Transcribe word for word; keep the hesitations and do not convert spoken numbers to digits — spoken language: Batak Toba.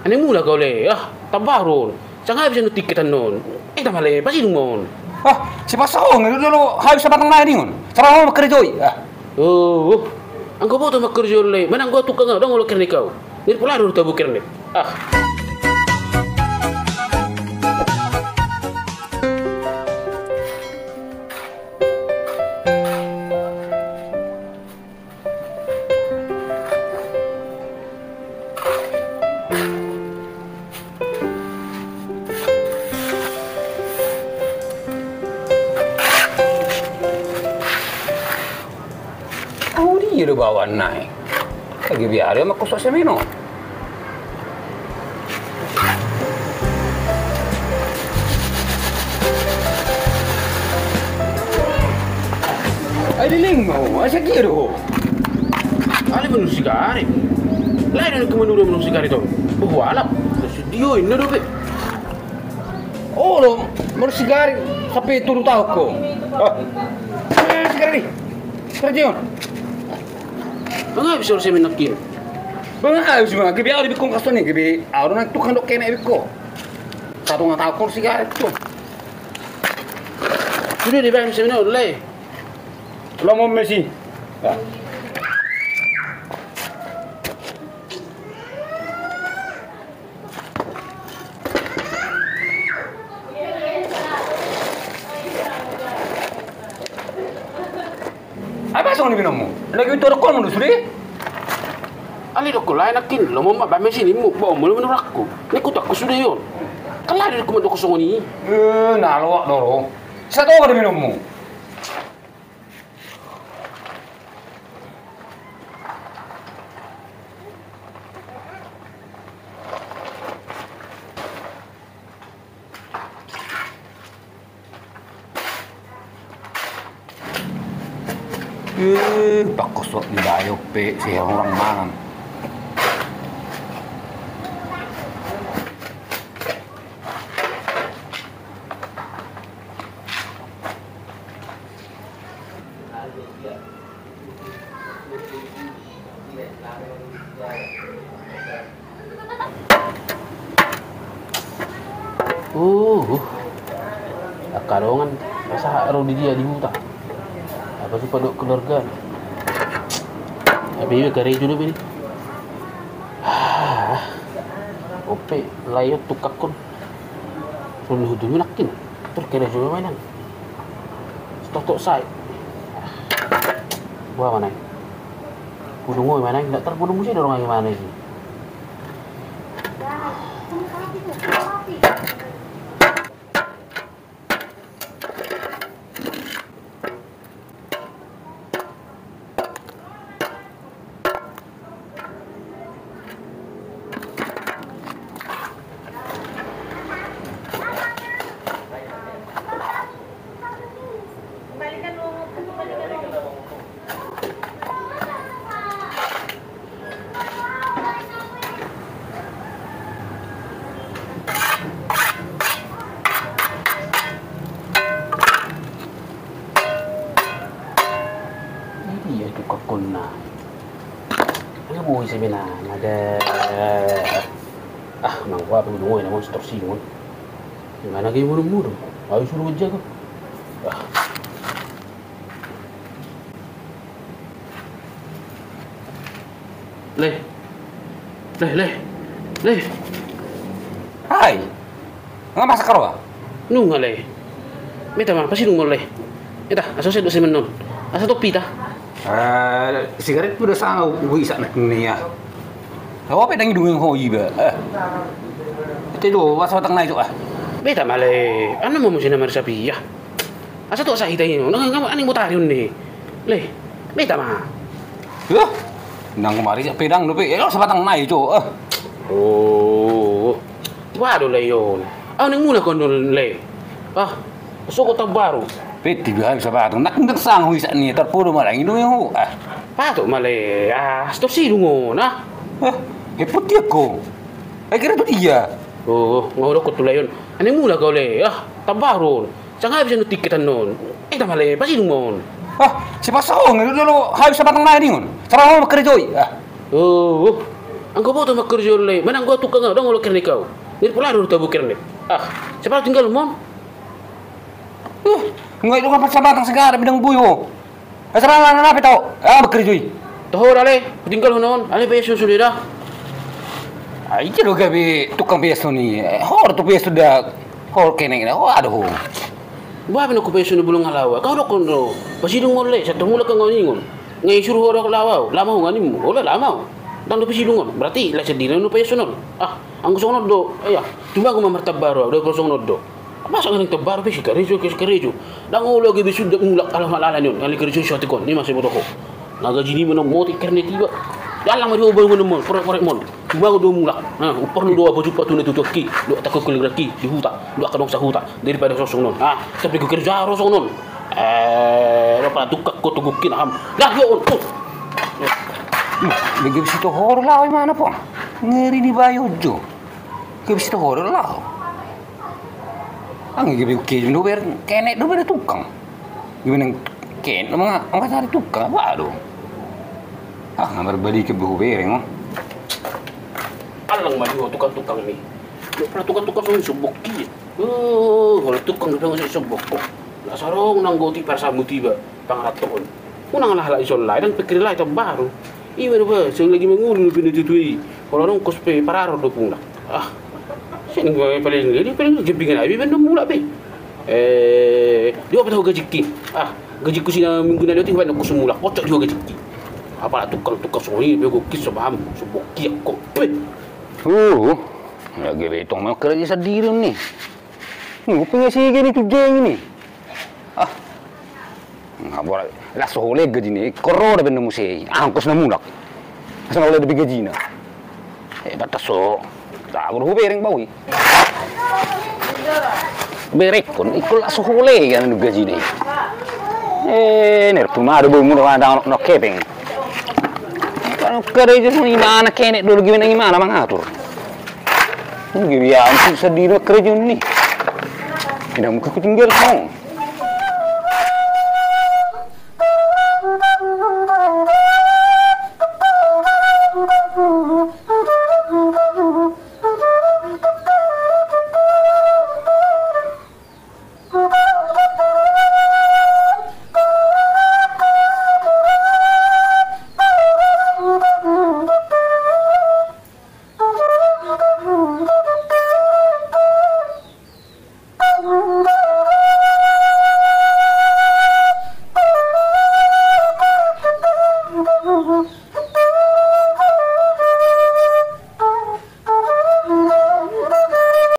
Aneng mula kau le, ah, tamba do on. Sanga bisa nu tiket annon. Eh, tamba le, pasti dung on. Ah, si pasa on, lu dulu, habis apa tengah ini on. Salah mau kerja, ah. Oh, anggo boto ma kerja le, manang gua tukang au, dang olo kernet kau. Nir pula do tabu kernet. Ah. Au dia do bawaan nai. Lagi biar dia makosok semino. Ai liling mau, ai sakia do. Ale menurut sigari. Lain dari kemenurut menurut sigari to. Buhu alap. Terus dia ini do be. Oh lo, menurut sigari sampai turun tahu ko. Ah. Eh, sigari. Kerja on. Bang habis orang saya menakin. Bang habis mah, gibi au di bikong kasoni, gibi au nang tukang dok kena bikong. Satu nggak tahu kursi gari tuh. Sudah di bang saya oleh. Lo mau Messi. Ya. Apa songon ni minummu? Lagi itu ada kol menurut sudah. Ale dokon lae nangkin, lomo ma baen ma i sini mu, baen ma lomo nurangku. Nikutakku sude on. Kan lae do didok songon i. Eh, na loak do ro. Satoga do minummu. Eh, pakosok di bayo pe si orang mangan. Uh, uh. Angka dongan, masa ro di dia di huta. Apa sih pada keluarga? Tapi ini karejo do ini. Ah, ope, layo tukakon. Sun hutun nangkin. Terkena juga mainan. Totok sai. Buah mana? Kudung oi mana? Nggak terpudung musi dorong lagi mana sih? Jadi ya tukakonna. Ayo boy sebenarnya ada. Ah, nang gua apa udah mau namun setor singon. Gimana kayak murung-murung? Ayo suruh jago. Ah. Leh. Leh, leh. Leh. Hai. Nga masak karo ah? Nunga leh. Beta ma pasti nunga leh. Eta, asa saya dosa menon. Asa topi ta. Eh, sigaret udah sangau gue isak nak nia. Kau apa dang idung ho iba? Eh. Itu do, asa batang nai tu ah. Beta ma leh. Anu mau musim nama sapi ya. Asa tu asa hita ini, nang nang aning botari on ni. Leh, beta ma. Yah, nang kemari siap pedang dope. Eh, sabatang nai jo. Eh. Oh. Waduh leh on. Ah, nang mula kon leh. Ah, soko tak baru. Peti biar sabatang. Nak ndak sang hu isak ni terpuru malang Indomie hu. Ah. Patok ma leh. Ah, stok sidung on. Ah. Eh, he putih ko. Eh, kira tu dia. Oh, ngau dokot tu leh on. Aneng mula kau leh. Ah, tak baru. Sanga bisa nu tiket annon. Eh, tama le, pasti dung on. Ah, si pasa on, lu dulu habis sabatang nai ningon. Salah mau kerja oi. Ah. Oh. Anggo boto ma kerja on lae, manang anggo tukang au, ndang olo kernek au. Nir pola do tabo kernek. Ah, sabar tinggal mon. Uh, ngai do kan sabatang segara bidang bui ho. Asal ala na pe tau. Ah, bekerja i. Toho dale, tinggal honon, ale beso sudah dah. Ah, ija do gabe tukang beso ni. Hor tu beso da. Hor kernek na ho ado ho. Ba bina ku beso ni bulung alawa. Kau dokon do. Pasidung on le, satu mula kau nganingon. Ngai suru ho dokon lawa. Lama ho nganimmu. Ola lama ho. Ndang do pasidung on. Berarti la sedina nu beso non. Ah, anggo songon on do. Iya, cuma aku mamartabaro. Do songon on do. Masa nganeng tabar pe sikarejo ke sikarejo. Ndang olo gabe suda mulak ala halala ni on. Ngali kerja soti kon ni masa boto ho. Na gaji ni menon moti kernet iba. Dalam ma di oba menon mon korek korek mon. Cuma do mulak. Nah, upar nu do apa jumpa tu na tutuki. Do takut kelegaki di huta. Do akadong sahuta daripada sosong non. Ah, tapi ku kerja rosong non. Eh, apa tukak ko tugukin ham. Dah yo on. Bagi bisi to hor laho i mana po. Ngeri ni bayo jo. Gabe sitohor laho. Anggo gabe uke do ber kenek do ber tukang. Gabe nang kenek do manga angka sari tukang apa do. Ah, ngamar balik ke behu bereng on. Alang ma di ho tukang-tukang ni. Pala tukang-tukang songon sombok i. Oh, kalau tukang do songon sombok. Lah sarong nang goti parsamu tiba. Pangarantohon. Unang lah lah ison lah dan pikir lah itu baru. Ima do ba seng lagi mangulu pina tutui. Kalau nongkos pe pararo do puna. Ah. Seng gue paling ini paling jempingan abi ben mulak pe. Eh, dia apa tahu gajiki. Ah, gajiku sina minggu na lihat iwan aku semula kocok juga gajiki. Apa tukang-tukang songi bego kis sebaham sebokiak kok. Pe. Uh, lagi betong mau kerja sendiri nih. Nunggu punya si gini tuh geng ini. Ah. Nga bora laso hole gajina i korro da benda muse i angkos na mulak. Asa na hole da be gajina. Eh, batas so. Tabur hu bereng bau i. Berekon ikon laso hole kan gajina i. Eh, nertu madu bau muda wadang no kepeng. Kalau kerja sini mana kenek dulu gimana gimana mangatur. Ini biar ampun sedih kerja ni. Tidak mungkin kutinggal kong.